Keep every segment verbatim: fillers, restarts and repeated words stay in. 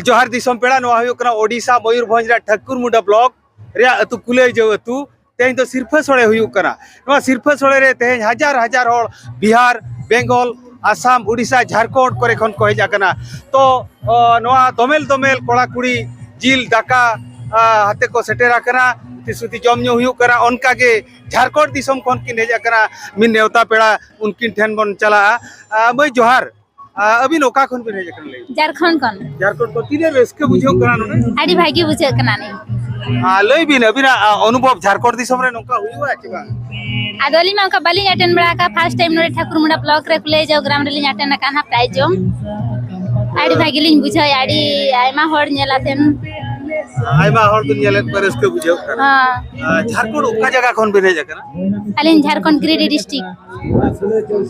ᱡᱚᱦᱟᱨ ᱫᱤᱥᱚᱢ ᱯᱮᱲᱟ, ᱱᱚᱣᱟ ᱦᱩᱭᱩᱜ ᱠᱟᱱᱟ ᱳᱰᱤᱥᱟ ᱢᱚᱭᱩᱨᱵᱷᱚᱸᱡᱽ ᱨᱮᱭᱟᱜ ᱴᱷᱟᱹᱠᱩᱨᱢᱩᱰᱟ ᱵᱞᱚᱠ ᱨᱮᱭᱟᱜ ᱟᱹᱛᱩ ᱠᱩᱞᱟᱹᱭᱡᱟᱹᱣ ᱟᱹᱛᱩ᱾ ᱛᱮᱦᱮᱧ ᱫᱚ ᱥᱤᱨᱯᱷᱟᱹ ᱥᱚᱲᱮ ᱦᱩᱭᱩᱜ ᱠᱟᱱᱟ᱾ ᱱᱚᱣᱟ ᱥᱤᱨᱯᱷᱟᱹ ᱥᱚᱲᱮ ᱨᱮ ᱛᱮᱦᱮᱧ ᱦᱟᱡᱟᱨ ᱦᱟᱡᱟᱨ ᱦᱚᱲ ᱵᱤᱦᱟᱨ, ᱵᱮᱝᱜᱚᱞ, ᱟᱥᱟᱢ, ᱩᱰᱤᱥᱟ, ᱡᱷᱟᱲᱠᱷᱚᱸᱰ ᱠᱚᱨᱮ ᱠᱷᱚᱱ ᱠᱚ ᱦᱮᱡ ᱟᱠᱟᱱᱟ᱾ ᱛᱚ ᱚ, ᱱᱚᱣᱟ ᱫᱚᱢᱮᱞ ᱫᱚᱢᱮᱞ ᱠᱚᱲᱟ ᱠᱩᱲᱤ ᱡᱤᱞ ᱫᱟᱠᱟ ᱟ, ᱟᱛᱮ ᱠᱚ ᱥᱮᱴᱮᱨ ᱟᱠᱟᱱᱟ᱾ ᱛᱤᱥᱩᱛᱤ ᱡᱚᱢ ᱧᱩ ᱦᱩᱭᱩᱜ ᱠᱟᱱᱟ᱾ ᱚᱱᱠᱟ ᱜᱮ ᱡᱷᱟᱲᱠᱷᱚᱸᱰ ᱫᱤᱥᱚᱢ ᱠᱷᱚᱱ ᱠᱤᱱ ᱦᱮᱡ ᱟᱠᱟᱱᱟ ᱢᱤᱫ ᱱᱮᱣᱛᱟ ᱯᱮᱲᱟ, ᱩᱱᱠᱤᱱ ᱴᱷᱮᱱ ᱵᱚᱱ ᱪᱟᱞᱟᱜᱼᱟ᱾ ᱟ, ᱢᱟᱹᱭ ᱡᱚᱦᱟᱨ, ᱟ, ᱟᱹᱵᱤᱱ ᱚᱠᱟ ᱠᱷᱚᱱ ᱵᱤᱱ ᱦᱮᱡ ᱟᱠᱟᱱᱟ ᱞᱟᱹᱭ ᱵᱤᱱ? ᱡᱷᱟᱲᱠᱷᱚᱸᱰ ᱠᱷᱚᱱ᱾ ᱡᱷᱟᱲᱠᱷᱚᱸᱰ ᱠᱷᱚᱱ᱾ ᱛᱤᱱᱟᱹᱜ ᱨᱟᱹᱥᱠᱟᱹ ᱵᱩᱡᱷᱟᱹᱜ ᱠᱟᱱᱟ ᱱᱚᱰᱮ? ᱟᱹᱰᱤ ᱵᱷᱟᱜᱮ ᱵᱩᱡᱷᱟᱹᱜ ᱠᱟᱱᱟ ᱱᱤᱭᱟᱹ᱾ ᱟ, ᱞᱟᱹᱭ ᱵᱤᱱ ᱟᱹᱵᱤᱱᱟᱜ, ᱟ, ᱚᱱᱩᱵᱷᱚᱵ ᱡᱷᱟᱲᱠᱷᱚᱸᱰ ᱫᱤᱥᱚᱢ ᱨᱮ ᱱᱚᱝᱠᱟ ᱦᱩᱭᱩᱜᱼᱟ ᱪᱮ ᱵᱟᱝ? ᱟᱫᱚ ᱟᱹᱞᱤᱧ ᱢᱟ ᱚᱱᱠᱟ ᱵᱟᱹᱞᱤᱧ ᱟᱴᱮᱱ ᱵᱟᱲᱟ ᱟᱠᱟᱫ, ᱯᱷᱟᱥᱴ ᱴᱟᱭᱤᱢ ᱱᱚᱰᱮ ᱴᱷᱟᱹᱠᱩᱨᱢᱩᱰᱟ ᱵᱞᱚᱠ ᱨᱮ ᱠᱩᱞᱟᱹᱭᱡᱟᱹᱣ ᱜᱨᱟᱢ ᱨᱮᱞᱤᱧ ᱟᱴᱮᱱ ᱟᱠᱟᱫ ᱦᱟᱸᱜ ᱯᱨᱟᱭᱤᱡᱽ ᱡᱚᱢ᱾ ᱟᱹᱰᱤ ᱵᱷᱟᱜᱮ ᱞᱤᱧ ᱵᱩᱡᱷᱟᱹᱣᱮᱫᱼᱟ, ᱟᱹᱰᱤ ᱟᱭᱢᱟ ᱦᱚᱲ ᱧᱮᱞ ᱟᱛᱮᱱ᱾ ᱟᱭᱢᱟ ᱦᱚᱲ ᱵᱤᱱ ᱧᱮᱞᱮᱫ ᱠᱚᱣᱟ, ᱨᱟᱹᱥᱠᱟᱹ ᱵᱩᱡᱷᱟᱹᱜ ᱠᱟᱱᱟ᱾ ᱦᱚᱸ᱾ ᱟ, ᱡᱷᱟᱲᱠᱷᱚᱸᱰ ᱚᱠᱟ ᱡᱟᱭᱜᱟ ᱠᱷᱚᱱ ᱵᱤᱱ ᱦᱮᱡ ᱟᱠᱟᱱᱟ? ᱟᱹᱞᱤᱧ ᱡᱷᱟᱲᱠᱷᱚᱸᱰ ᱜᱤᱨᱤᱰᱤ ᱰᱤᱥᱴᱨᱤᱠᱴ᱾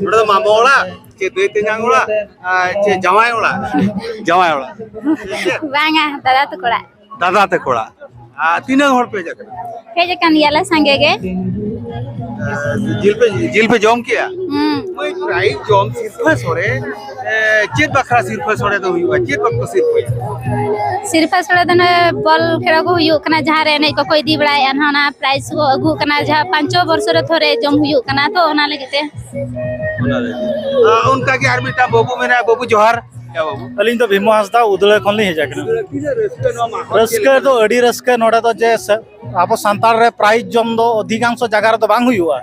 ᱱᱚᱰᱮ ᱫᱚ ᱢᱟᱢᱚ ᱚᱲᱟᱜ, ᱪᱮ ᱫᱟᱹᱭ ᱛᱮᱧᱟᱝ ᱚᱲᱟᱜ, ᱟ, ᱪᱮ ᱡᱟᱶᱟᱭ ᱚᱲᱟᱜ? ᱡᱟᱶᱟᱭ ᱚᱲᱟᱜ᱾ ᱵᱟᱝᱟ, ᱫᱟᱫᱟ ᱛᱟᱠᱚ ᱚᱲᱟᱜ᱾ ᱫᱟᱫᱟ ᱛᱟᱠᱚ ᱚᱲᱟᱜ᱾ ᱟᱨ ᱛᱤᱱᱟᱹᱜ ᱦᱚᱲ ᱯᱮ ᱦᱮᱡ ᱟᱠᱟᱱᱟ? ᱦᱮᱡ ᱟᱠᱟᱱ ᱜᱮᱭᱟᱞᱮ ᱥᱟᱸᱜᱮ ᱜᱮ᱾ ᱟᱨ ᱡᱤᱞ ᱯᱮ, ᱡᱤᱞ ᱯᱮ ᱡᱚᱢ ᱠᱮᱜᱼᱟ? ᱦᱩᱸ᱾ ᱢᱟᱹᱭ, ᱯᱨᱟᱭᱤᱡᱽ ᱡᱚᱢ ᱥᱤᱨᱯᱷᱟᱹ ᱥᱚᱲᱮ, ᱮ, ᱪᱮᱫ ᱵᱟᱠᱷᱨᱟ ᱥᱤᱨᱯᱷᱟᱹ ᱥᱚᱲᱮ ᱫᱚ ᱦᱩᱭᱩᱜᱼᱟ? ᱪᱮᱫ ᱵᱟᱠᱷᱨᱟ ᱥᱤᱨᱯᱷᱟᱹ? ᱥᱤᱨᱯᱷᱟᱹ ᱥᱚᱲᱮ ᱫᱚ ᱱᱚᱜᱼᱚᱭ ᱵᱚᱞ ᱠᱷᱮᱞᱟ ᱠᱚ ᱦᱩᱭᱩᱜ ᱠᱟᱱᱟ, ᱡᱟᱦᱟᱸ ᱨᱮ ᱮᱱᱮᱡ ᱠᱚᱠᱚ ᱤᱫᱤ ᱵᱟᱲᱟᱭᱮᱫᱼᱟ, ᱱᱟᱦᱟᱜ ᱚᱱᱟ ᱯᱨᱟᱭᱤᱡᱽ ᱠᱚ ᱟᱹᱜᱩ ᱠᱟᱱᱟ, ᱡᱟᱦᱟᱸ ᱯᱟᱸᱪᱚ ᱵᱚᱨᱥᱚ ᱨᱮ ᱛᱷᱚᱨᱮ ᱡᱚᱢ ᱦᱩᱭᱩᱜ ᱠᱟᱱᱟ, ᱛᱚ ᱚᱱᱟ ᱞᱟᱹᱜᱤᱫ ᱛᱮ᱾ ᱚᱱᱟ ᱞᱟᱹᱜᱤᱫ᱾ ᱟᱨ ᱚᱱᱠᱟ ᱜᱮ ᱟᱨ ᱢᱤᱫᱴᱟᱝ ᱵᱟᱹᱵᱩ ᱢᱮᱱᱟᱭᱟ, ᱵᱟᱹᱵᱩ ᱡᱚᱦᱟᱨ᱾ ᱦᱮᱸ ᱵᱟᱹᱵᱩ᱾ ᱟᱹᱞᱤᱧ ᱫᱚ ᱵᱷᱤᱢᱚ ᱦᱟᱸᱥᱫᱟ, ᱩᱫᱽᱲᱟᱹ ᱠᱷᱚᱱ ᱞᱤᱧ ᱦᱮᱡ ᱟᱠᱟᱱᱟ᱾ ᱛᱤᱱᱟᱹᱜ ᱨᱟᱹᱥᱠᱟᱹ ᱱᱚᱣᱟ ᱢᱟᱦᱟ ᱨᱟᱹᱥᱠᱟᱹ ᱫᱚ ᱟᱹᱰᱤ ᱨᱟᱹᱥᱠᱟᱹ᱾ ᱱᱚᱰᱮ ᱫᱚ ᱡᱮ ᱥᱮ-, ᱟᱵᱚ ᱥᱟᱱᱛᱟᱲ ᱨᱮ ᱯᱨᱟᱭᱤᱡᱽ ᱡᱚᱢ ᱫᱚ ᱚᱫᱷᱤᱠᱟᱝᱥᱚ ᱡᱟᱭᱜᱟ ᱨᱮᱫᱚ ᱵᱟᱝ ᱦᱩᱭᱩᱜᱼᱟ᱾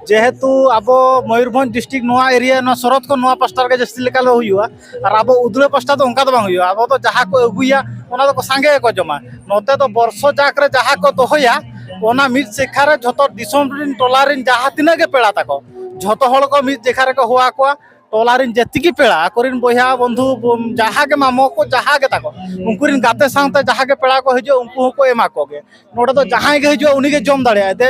ᱡᱮᱦᱮᱛᱩ ᱟᱵᱚ ᱢᱚᱭᱩᱨᱵᱷᱚᱸᱡᱽ ᱰᱤᱥᱴᱨᱤᱠᱴ ᱱᱚᱣᱟ ᱮᱨᱤᱭᱟ, ᱱᱚᱣᱟ ᱥᱚᱨᱚᱛ ᱠᱷᱚᱱ ᱱᱚᱣᱟ ᱯᱟᱥᱴᱟ ᱨᱮᱜᱮ ᱡᱟᱹᱥᱛᱤ ᱞᱮᱠᱟ ᱫᱚ ᱦᱩᱭᱩᱜᱼᱟ, ᱟᱨ ᱟᱵᱚ ᱩᱫᱽᱲᱟᱹ ᱯᱟᱥᱴᱟ ᱫᱚ ᱚᱱᱠᱟ ᱫᱚ ᱵᱟᱝ ᱦᱩᱭᱩᱜᱼᱟ᱾ ᱟᱵᱚ ᱫᱚ ᱡᱟᱦᱟᱸ ᱠᱚ ᱟᱹᱜᱩᱭᱟ, ᱚᱱᱟ ᱫᱚᱠᱚ ᱥᱟᱸᱜᱮ ᱜᱮᱠᱚ ᱡᱚᱢᱟ᱾ ᱱᱚᱛᱮ ᱫᱚ ᱵᱚᱨᱥᱚ ᱡᱟᱠ ᱨᱮ ᱡᱟᱦᱟᱸ ᱠᱚ ᱫᱚᱦᱚᱭᱟ, ᱚᱱᱟ ᱢᱤᱫ ᱥᱮᱠᱷᱟ ᱨᱮ ᱡᱷᱚᱛᱚ ᱫᱤᱥᱚᱢ ᱨᱮᱱ, ᱴᱚᱞᱟ ᱨᱮᱱ ᱡᱟᱦᱟᱸ ᱛᱤᱱᱟᱹᱜ ᱜᱮ ᱯᱮᱲᱟ ᱛᱟᱠᱚ, ᱡᱷᱚᱛᱚ ᱦᱚᱲ ᱠᱚ ᱢᱤᱫ ᱡᱮᱠᱷᱟ ᱨᱮᱠᱚ ᱦᱚᱦᱚ ᱟᱠᱚᱣᱟ᱾ ᱴᱚᱞᱟ ᱨᱮᱱ ᱡᱮᱛᱤ ᱜᱮ ᱯᱮᱲᱟ, ᱟᱠᱚᱨᱮᱱ ᱵᱚᱭᱦᱟ ᱵᱚᱱᱫᱷᱩ, ᱵᱚ-, ᱡᱟᱦᱟᱸ ᱜᱮ ᱢᱟᱢᱚ ᱠᱚ, ᱡᱟᱦᱟᱸ ᱜᱮ ᱛᱟᱠᱚ, ᱩᱱᱠᱩ ᱨᱮᱱ ᱜᱟᱛᱮ ᱥᱟᱶᱛᱮ ᱡᱟᱦᱟᱸ ᱜᱮ ᱯᱮᱲᱟ ᱠᱚ ᱦᱤᱡᱩᱜᱼᱟ, ᱩᱱᱠᱩ ᱦᱚᱸᱠᱚ ᱮᱢᱟ ᱠᱚᱜᱮ᱾ ᱱᱚᱰᱮ ᱫᱚ ᱡᱟᱦᱟᱸᱭ ᱜᱮ ᱦᱤᱡᱩᱜᱼᱟ, ᱩᱱᱤ ᱜᱮ ᱡᱚᱢ ᱫᱟᱲᱮᱭᱟᱜᱼᱟᱭ᱾ ᱫᱮ,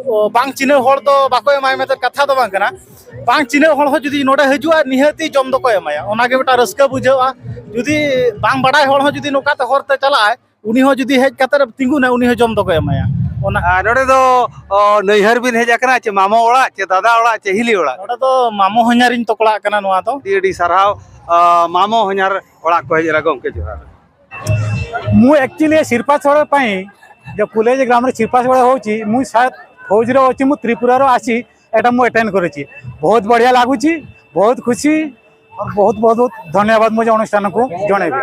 ᱚ, ᱵᱟᱝ ᱪᱤᱱᱦᱟᱹᱣ ᱦᱚᱲ ᱫᱚ ᱵᱟᱠᱚ ᱮᱢᱟᱭ ᱢᱮᱱᱛᱮ ᱠᱟᱛᱷᱟ ᱫᱚ ᱵᱟᱝ ᱠᱟᱱᱟ᱾ ᱵᱟᱝ ᱪᱤᱱᱦᱟᱹᱣ ᱦᱚᱲ ᱦᱚᱸ ᱡᱩᱫᱤ ᱱᱚᱰᱮ ᱦᱤᱡᱩᱜᱼᱟ, ᱱᱤᱦᱟᱹᱛᱤ ᱡᱚᱢ ᱫᱚᱠᱚ ᱮᱢᱟᱭᱟ᱾ ᱚᱱᱟ ᱜᱮ ᱢᱤᱫᱴᱟᱝ ᱨᱟᱹᱥᱠᱟᱹ ᱵᱩᱡᱷᱟᱹᱜᱼᱟ᱾ ᱡᱩᱫᱤ ᱵᱟᱝ ᱵᱟᱰᱟᱭ ᱦᱚᱲ ᱦᱚᱸ ᱡᱩᱫᱤ ᱱᱚᱝᱠᱟᱛᱮ ᱦᱚᱨ ᱛᱮ ᱪᱟᱞᱟᱜᱼᱟᱭ, ᱩᱱᱤ ᱦᱚᱸ ᱡᱩᱫᱤ ᱦᱮᱡ ᱠᱟᱛᱮ ᱮ ᱛᱤᱸᱜᱩᱱᱟ, ᱩᱱᱤ ᱦᱚᱸ ᱡᱚᱢ ᱫᱚᱠᱚ ᱮᱢᱟᱭᱟ᱾ ᱚᱱᱟ ᱟᱨ ᱱᱚᱰᱮ ᱫᱚ ᱚ, ᱱᱟᱹᱭᱦᱟᱹᱨ ᱵᱤᱱ ᱦᱮᱡ ᱟᱠᱟᱱᱟ ᱪᱮ ᱢᱟᱢᱚ ᱚᱲᱟᱜ ᱪᱮ ᱫᱟᱫᱟ ᱚᱲᱟᱜ ᱪᱮ ᱦᱤᱞᱤ ᱚᱲᱟᱜ? ᱱᱚᱰᱮ ᱫᱚ ᱢᱟᱢᱚ ᱦᱚᱧᱦᱟᱨᱤᱧ ᱛᱚᱠᱲᱟᱜ ᱠᱟᱱᱟ ᱱᱚᱣᱟ ᱫᱚ᱾ ᱟᱹᱰᱤ ᱟᱹᱰᱤ ᱥᱟᱨᱦᱟᱣ᱾ ᱚ, ᱢᱟᱢᱚ ᱦᱚᱧᱦᱟᱨ ᱚᱲᱟᱜ ᱠᱚ ᱦᱮᱡ ᱮᱱᱟ, ᱜᱚᱢᱠᱮ ᱡᱚᱦᱟᱨ᱾ ମୁଁ ଆକ୍ଚୁଆଲି ଏ ଶିଳ୍ପାଶୈଳ ପାଇଁ, ଯେଉଁ କୁଲେଜ ଗ୍ରାମରେ ଶିଳ୍ପାଶୈଳ ହେଉଛି, ମୁଁ ସାୟଦ ଫୌଜରେ ଅଛି, ମୁଁ ତ୍ରିପୁରାରୁ ଆସି ଏଇଟା ମୁଁ ଆଟେଣ୍ଡ କରିଛି। ବହୁତ ବଢ଼ିଆ ଲାଗୁଛି, ବହୁତ ଖୁସି। और बहुत बहुत बहुत धन्यवाद मुझे अनुष्ठान को जनेबी।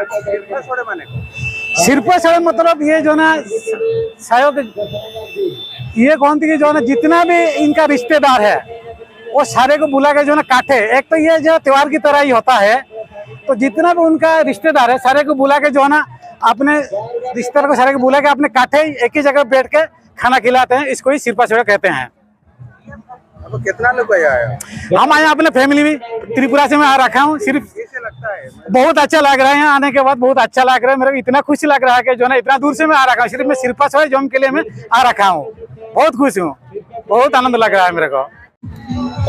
शिल्प शैल मतलब ये जो ना शायद ये कहते कि जो ना जितना भी इनका रिश्तेदार है, वो सारे को बुला के जो ना काटे। एक तो ये जो त्योहार की तरह ही होता है, तो जितना भी उनका रिश्तेदार है, सारे को बुला के जो है ना अपने रिश्तेदार को सारे को बुला के अपने काटे एक ही जगह बैठ के खाना खिलाते हैं। इसको ही शिल्पा शैल कहते हैं। अब कितना लोग आया है? हम आए अपने फैमिली में, त्रिपुरा से मैं आ रखा हूँ। सिर्फ कैसे लगता है? बहुत अच्छा लग रहा है यहाँ आने के बाद, बहुत अच्छा लग रहा है मेरे को। इतना खुश लग रहा है कि जो ना इतना दूर से मैं आ रखा हूँ, सिर्फ मैं शिल्पा शैल जम के लिए मैं आ रखा हूँ। बहुत खुश हूँ, बहुत आनंद लग रहा है मेरे को।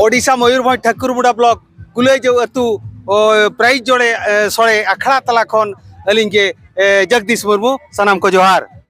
ᱳᱰᱤᱥᱟ ᱢᱚᱭᱩᱨᱵᱷᱚᱸᱡᱽ ᱴᱷᱟᱹᱠᱩᱨᱢᱩᱰᱟ ᱵᱞᱚᱠ ᱠᱩᱞᱟᱹᱭᱡᱟᱹᱣ ᱟᱹᱛᱩ ᱚ, ᱯᱨᱟᱭᱤᱡᱽ ᱡᱚᱲᱮ ᱮ, ᱥᱚᱲᱮ ᱟᱠᱷᱲᱟ ᱛᱟᱞᱟ ᱠᱷᱚᱱ ᱟᱹᱞᱤᱧ ᱜᱮ ᱮ, ᱡᱚᱜᱽᱫᱤᱥ ᱢᱩᱨᱢᱩ, ᱥᱟᱱᱟᱢ ᱠᱚ ᱡᱚᱦᱟᱨ᱾